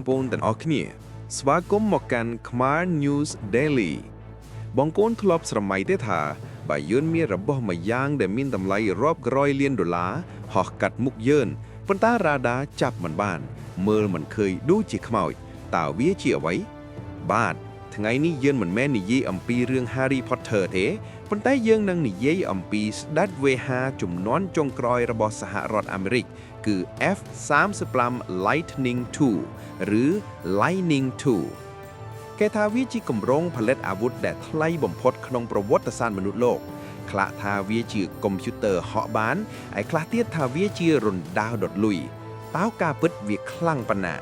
ប្អូនទាំងអស់គ្នាស្វាគមន៍មកកាន់ Khmer News Daily បងប្អូនធ្លាប់ស្រមៃទេថាបើយើងមានរបស់មួយយ៉ាងដែលមានតម្លៃរាប់រយលានដុល្លារហោះកាត់មុខយើងប៉ុន្តែរ៉ាដាចាប់មិនបាន មើលមិនឃើញដូចជាខ្មោចតើវាជាអ្វី បាទថ្ងៃនេះយើងមិនមែននិយាយអំពីរឿង Harry Potter ទេប៉ុន្តែយើងនឹងនិយាយអំពីស្ដេចវេហាជំនាន់ចុងក្រោយរបស់សហរដ្ឋអាមេរិកគឺ F-35 Lightning II ឬ Lightning II គេថាវាជាគម្រោងផលិតអាវុធដែលថ្លៃបំផុតក្នុងប្រវត្តិសាស្ត្រមនុស្សលោក ខ្លះថាវាជាកុំព្យូទ័រហក់បានឯខ្លះទៀតថាវាជារណ្ដៅដុតលុយតើការពិតវាខ្លាំងប៉ុណ្ណា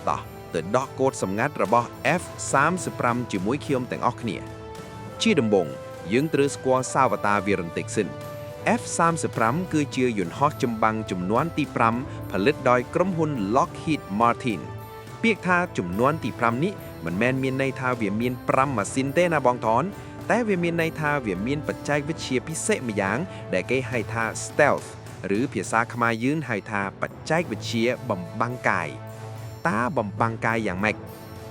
តោះទៅដោះកូដសម្ងាត់របស់ F-35 ជាមួយខ្ញុំទាំងអស់គ្នា ជាដំបូងយើងត្រូវស្គាល់សាវតាវារន្តិចសិន F-35 គឺជាយន្តហោះចម្បាំងជំនាន់ទី5ផលិតដោយក្រុមហ៊ុន Lockheed Martin ពាក្យថាជំនាន់ទី5នេះមិនមែនមានន័យថាវាមាន5ម៉ាស៊ីនទេណាបងថនតែវាមានន័យថាវាមានបច្ចេកវិទ្យាពិសេសម្យ៉ាងដែលគេហៅថា stealth ឬភាសាខ្មែរយើងហៅថាបច្ចេកវិទ្យាបំបាំងកាយតើបំបាំងកាយយ៉ាងម៉េច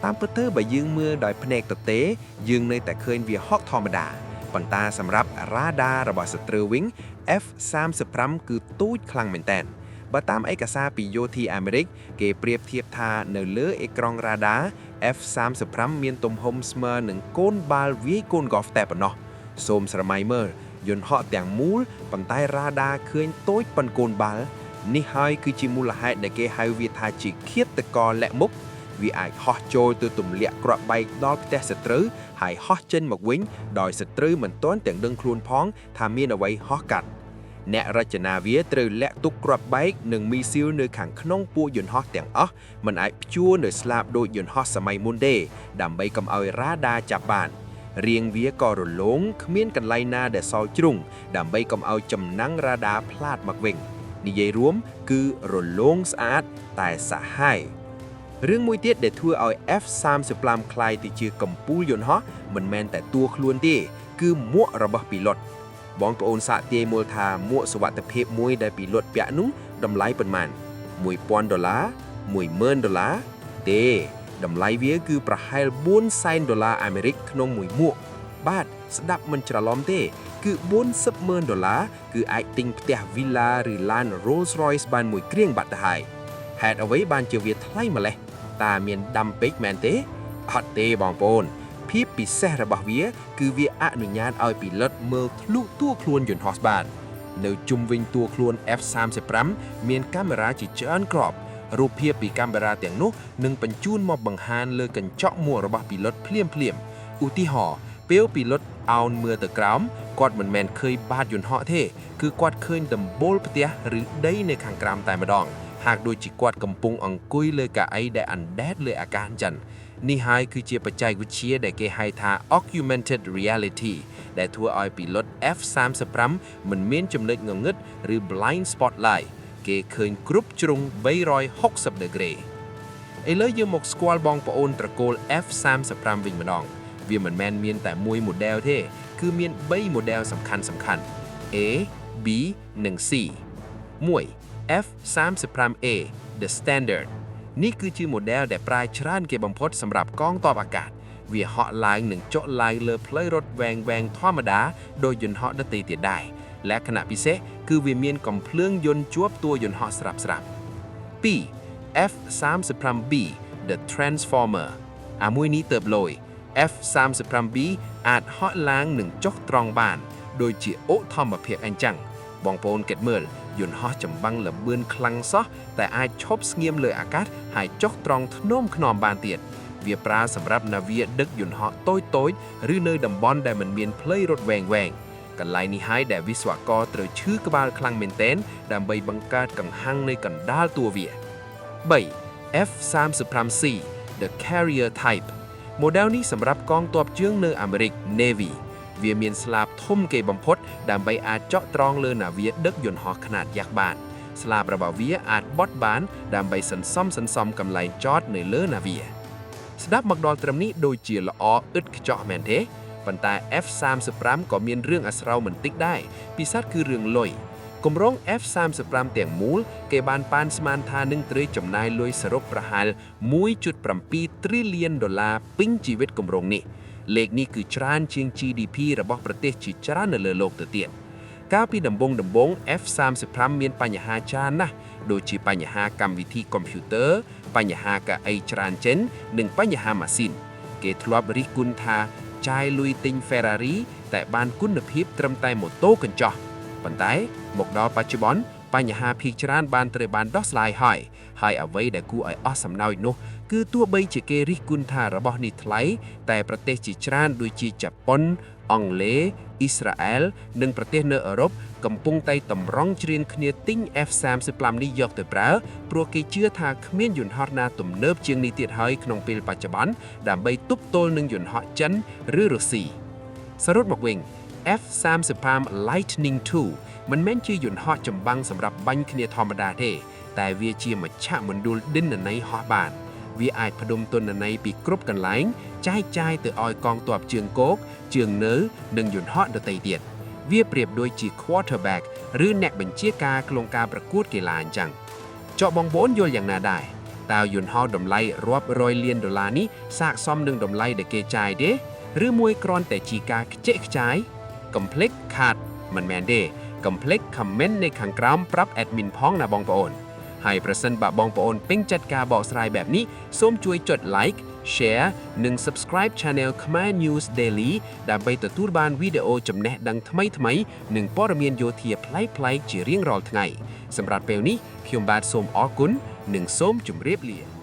តាមពិតទៅបើយើងមើលដោយភ្នែកទទេយើងនៅតែឃើញវាហក់ធម្មតាប៉ុន្តែសម្រាប់រ៉ាដារបស់សត្រូវវិញ F-35 គឺទូចខ្លាំងមែនតើបើតាមឯកសារពីយោធាអាមេរិកគេប្រៀបធៀបថានៅលើអេក្រង់រ៉ាដា F-35 មានទំហំស្មើនឹងកូនបាល់វាយកូនហ្គោលតែប៉ុណ្ណោះសូមស្រមៃមើលយន្តហោះទាំងមូលប៉ុន្តែរ៉ាដាឃើញតូចប៉ុនកូនបាល់នេះហើយគឺជាមូលហេតុដែលគេហៅវាថាជាឃាតករលាក់មុខវាអាចហោះចូលទៅទម្លាក់គ្រាប់បែកដល់ផ្ទះសត្រូវហើយហោះចេញមកវិញដោយសត្រូវមិនទាន់ទាំងដឹងខ្លួនផងថាមានអ្វីហោះកាត់ អ្នករចនាវាត្រូវលាក់ទុកគ្រាប់បែកនិងមីស៊ីលនៅខាងក្នុងពួកយន្តហោះទាំងអស់មិនអាចព្យួរនៅស្លាបដូចយន្តហោះសម័យមុនទេដើម្បីកុំឲ្យរ៉ាដាចាប់បានរាងវាក៏រលោងគ្មានកន្លែងណាដែលសល់ជ្រុងដើម្បីកុំឲ្យចំណាំងរ៉ាដាផ្លាតមកវិញនិយាយរួមគឺរលោងស្អាតតែសាហាវរឿងមួយទៀតដែលធ្វើឲ្យ F-35 ក្លាយទៅជាកំពូលយន្តហោះមិនមែនតែតួខ្លួនទេគឺមួករបស់ពីឡុត បងប្អូនសាកទាយមើលថាមួកសុវត្ថិភាពមួយដែលពីលុតពាក់នោះតម្លៃប៉ុន្មាន1000ដុល្លារ10000ដុល្លារទេតម្លៃវាគឺប្រហែល4សែនដុល្លារអាមេរិកក្នុងមួយមួកបាទស្ដាប់មិនច្រឡំទេ គឺ40ម៉ឺនដុល្លារគឺអាចទិញផ្ទះវីឡាឬឡាន Rolls Royce បានមួយគ្រឿងបាត់ទៅហើយហេតុអ្វីបានជាវាថ្លៃម្លេះតើមានដាំពេកមែនទេអត់ទេបងប្អូន ភាពពិសេសរបស់វា គឺវាអនុញ្ញាតឲ្យពីលិតមើលធ្លុះតួខ្លួនយន្តហោះបាន នៅជុំវិញតួខ្លួន F-35 មានកាមេរ៉ាជាច្រើនគ្រាប់រូបភាពពីកាមេរ៉ាទាំងនោះនឹងបញ្ជូនមកបង្ហាញលើកញ្ចក់មួករបស់ពីលុតភ្លាមភ្លាមៗឧទាហរណ៍ពេលពីលុតអោនមើលទៅក្រោមគាត់មិនមែនឃើញបាតយន្តហោះទេគឺគាត់ឃើញដំបូលផ្ទះឬដីនៅខាងក្រោមតែម្ដងហាក់ដូចជាគាត់កំពុងអង្គុយលើកៅអីដែលអណ្ដែតលើអាកាសអញ្ចឹងនេះហើយគឺជាបច្ចេកវិទ្យាដែលគេហៅថា augmented reality ដែលធ្វើឲ្យពីលុត F-35 មិនមានចំណុចងងឹតឬ blind spot ឡើយគេឃើញគ្រប់ជ្រុង360 degree ឥឡូវយើងមកស្គាល់បងប្អូនត្រកូល F-35 វិញម្ដង វាមិនមែនមានតែមួយ model ទេ គឺមាន3 model សំខាន់សំខាន់ A B និង C 1 F-35A the standard នេះគឺជា model ដែលប្រើច្រើនគេបំផុតសម្រាប់កងទ័ពអាកាសវាហក់ឡើងនិងចុះឡើងលើផ្លូវរត់វែងវែងធម្មតាដោយយន្តហោះដទៃទៀតដែរលក្ខណៈពិសេសគឺវាមានកំភ្លើងយន្តជាប់តួយន្តហោះស្រាប់ស្រាប់2 F-35B the Transformer អាមួយនេះទៅលយ F-35B អាចហក់ឡើងនិងចុះត្រង់បានដូចជាអូធម្មភាពអញ្ចឹងបងប្អូនគិតមើលយន្តហោះចម្បាំងលបឿនខ្លាំងសោះតែអាចឈប់ស្ងៀមលើអាកាសហើយចុះត្រង់ធ្នមខ្នំបានទៀតវាប្រើសម្រាប់នាវាដឹកយន្តហោះតូចៗឬនៅតំបន់ដែលមិនមានផ្លូវរត់វែងៗកន្លែងនេះហើយដែលវិស្វករត្រូវឈឺក្បាលខ្លាំងមែនទែនដើម្បីបង្កើតកង្ហាំងនៅកណ្ដាលតួវា3 F-35C the carrier type model នេះសម្រាប់កងទ័ពជើងនៅអាមេរិក Navy វាមានស្លាបធំគេបំផុតដើម្បីអាចចកត្រង់លើនាវាដឹកយន្តហោះខ្នាតយក្សបាន ស្លាបរបស់វាអាចបត់បានដើម្បីសន្សំសន្សំកន្លែងចតនៅលើនាវា ស្ដាប់មកដល់ត្រឹមនេះដូចជាល្អឥតខ្ចោះមែនទេប៉ុន្តែ F-35 ក៏មានរឿងអាស្រូវមិនតិចដែរពិសេសគឺរឿងលុយ គម្រោង F35 ទាំងមូលគេបានប៉ាន់ស្មានថានឹងត្រូវចំណាយលុយសរុបប្រហែល1.7 trillion ដុល្លារពេញជីវិតគម្រោងនេះលេខនេះគឺច្រើនជាង GDP របស់ប្រទេសជាច្រើននៅលើលោកទៅទៀតកាលពីដំបូងដំបូង F35 មានបញ្ហាច្រើនណាស់ដូចជាបញ្ហាកម្មវិធីកុំព្យូទ័របញ្ហាកៅអីច្រើនចិននិងបញ្ហាម៉ាស៊ីនគេធ្លាប់រិះគន់ថាចាយលុយទិញ Ferrari តែបានគុណភាពត្រឹមតែម៉ូតូកញ្ចោះប៉ុន្តែមកដល់បច្ចុប្បន្នបញ្ហាភាគច្រើនបានត្រូវបានដោះស្រាយហើយហើយអ្វីដែលគួរឲ្យអស់សំណើចនោះគឺទោះបីជាគេរិះគន់ថារបស់នេះថ្លៃតែប្រទេសជាច្រើនដូចជាជប៉ុនអង់គ្លេសអ៊ីស្រាអែលនិងប្រទេសនៅអឺរ៉ុបកំពុងតែតម្រង់ជ្រានគ្នាទិញ F35 នេះយកទៅប្រើព្រោះគេជឿថាគ្មានយន្តហោះណាទំនើបជាងនេះទៀតហើយក្នុងពេលបច្ចុប្បន្នដើម្បីទប់ទល់នឹងយន្តហោះចិនឬរុស្ស៊ីសរុបមកវិញ F35 Lightning II មិនមែនជាយន្តហោះចម្បាំងសម្រាប់បាញ់គ្នាធម្មតាទេតែវាជាមជ្ឈមណ្ឌលទិន្នន័យហោះបានវាអាចផ្ដុំទិន្នន័យពីគ្រប់កន្លែងចែកចាយទៅឲ្យកងទ័ពជើងគោកជើងនៅនិងយន្តហោះដទៃទៀតវាប្រៀបដូចជា quarterback ឬអ្នកបញ្ជាការក្នុងការប្រកួតកីឡាអញ្ចឹងចុះបងប្អូនយល់យ៉ាងណាដែរតើយន្តហោះតម្លៃរាប់រយលានដុល្លារនេះស័ក្តិសមនឹងតម្លៃដែលគេចាយទេឬមួយគ្រាន់តែជាការខ្ជិះខ្ចាយកុំភ្លេចខាតមិនមែនទេកុំភ្លេច comment នៅខាងក្រោមប្រាប់ admin ផងណាបងប្អូនហើយប្រសិនបើបងប្អូនពេញចិត្តការបកស្រាយបែបនេះសូមជួយចុច like share និង subscribe Channel Khmer News Daily ដើម្បីទទួលបានវីដេអូចំណេះដឹងថ្មីៗនិងព័ត៌មានយោធាប្លែកៗជារៀងរាល់ថ្ងៃសម្រាប់ពេលនេះខ្ញុំបាទសូមអរគុណនិងសូមជម្រាបលា។